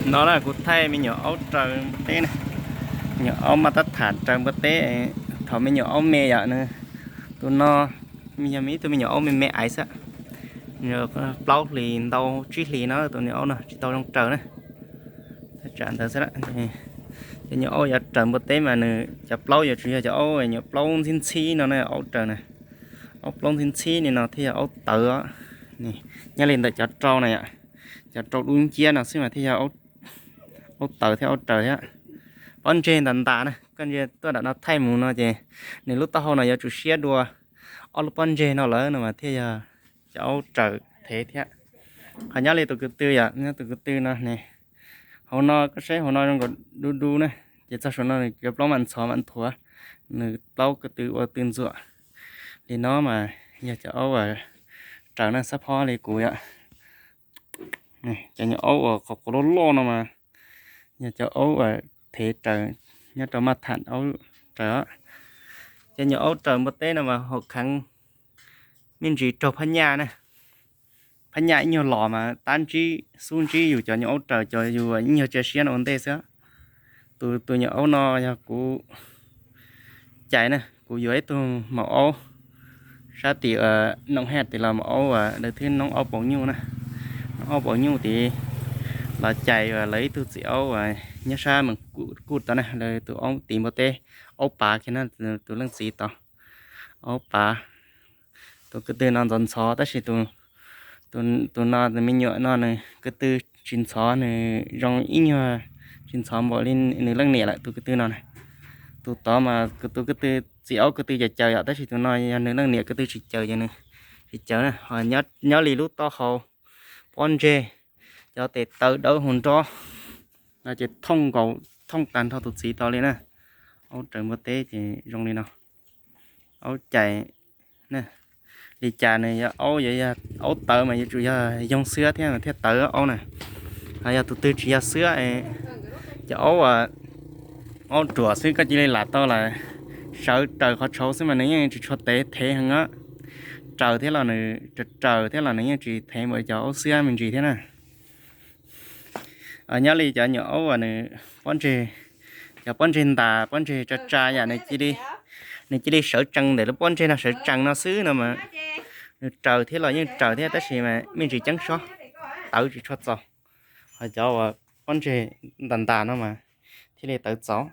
No na kuv thaij me nyuam aub raws npua teb na, me nyuam aub maj tab tham raws npua teb. Thaum me nyuam aub me yom, tus no yog ib tug me nyuam aub me me aiv xwb, plaub hlis ntau tsib hlis no tus nyuam aub no tsis tau zoo raws na. Thaj tsam ntawd xwb, cov nyuam aub yuav raws npua teb mas nws cov plaub yuav tsum yog cov aub nyuam plaub ntxhib ntxhib no na, aub raws na, aub plaub ntxhib ntxhib li no thiaj yog aub tawv. Nyob li ntawm cov rau na yom, cov rau dub nciab no xwb mas thiaj yog aub tawv thiab aub raws thiab. Pob ntseg ntas ntas na, koj tuaj nram no thaij mus no ces nws lub taub hau no yuav tsum siab dua ob lub pob ntseg no lawm no mas thiaj yog cov aub raws thev thiab. Qhov nyob li tus kwv tw yom, nyob tus kwv tw no ne, hauv no koj saib hauv no zoo nkaus dub dub na, ces txog saum no nws cov plaub mam ntxhov mam nthuav, nws plaub ko tw ua tw ntxuam li no mas yog cov aub raws na, xab phob li kuv yom. Cov nyuam aub uas qhov quav loj loj no mas yog cov aub uas thev raws nyob rau maj tham aub raws. Cov nyuam aub raws npua teb no mas haum kheev me ntsis raug phab nyaj na. Phab nyaj ib nyuag los mas tab ntsib xub ntsib yus cov nyuam aub raws, cov yus ib nyuag cia siab no ua ntej xwb. Tus tus nyuam aub no yog kuv cais na, kuv yuav ib tug maum aub sab tim Noom Hej tim los maum aub uas lawv twb noob aub paus nyuj na, noob aub paus nyuj tid los cais uas lawv ib tug txiv aub uas nyob sab Mees Kuj tod na, lawv tus aub tid npua teb, aub pav kiag na, tus leej txiv tod, aub pav. Tus ko tw no ntxhov ntxhov tab sis tus no me nyuam no nws ko tw tsis ntxhov, nws zoo ib nyuag tsis ntxhov npaum li nws leej niam lawm tus ko tw no. Tus tod mas tus ko tw txiv aub ko tw caws caws yom, tab sis tus no yog nws leej niam ko tw tsis caws ces nws tsis caws na. Nyob li lub taub hau, pob ntseg, cov tes taw dawb hau nrob no ces thooj nkaus, thooj tag nrho tus txiv tod li na. Aub raws npua teb ces zoo li no. Aub cais, li cas nws yog aub, yog aub tawv mas yuav tsum yog yoog xwb thiab thiaj tawv aub na. Ho yog tus twg tsis yog xwb, cov aub, aub ruam xwb koj cia li lam tau lawm, sawv raws qhov tshauv xwb mas nws yeej tsis tshua tev thev heev. Raws thiab los nws, raws thiab los nws yeej tsis thev npaum cov aub xwb me ntsis thiab na. Nyob li cov nyuam aub uas nws pob ntseg, cov pob ntseg ntas pob ntseg tsa tsa yam nws cia li sawv tsees ntawm lub pob ntseg no, sawv tsees no xwb no mas nws raws thiab los yeej raws thiab tab sis mas me ntsis ceeb sob, tawv tsis tshua txaus. Ho cov uas pob ntseg ntas ntas no mas thiaj li tawv txaus.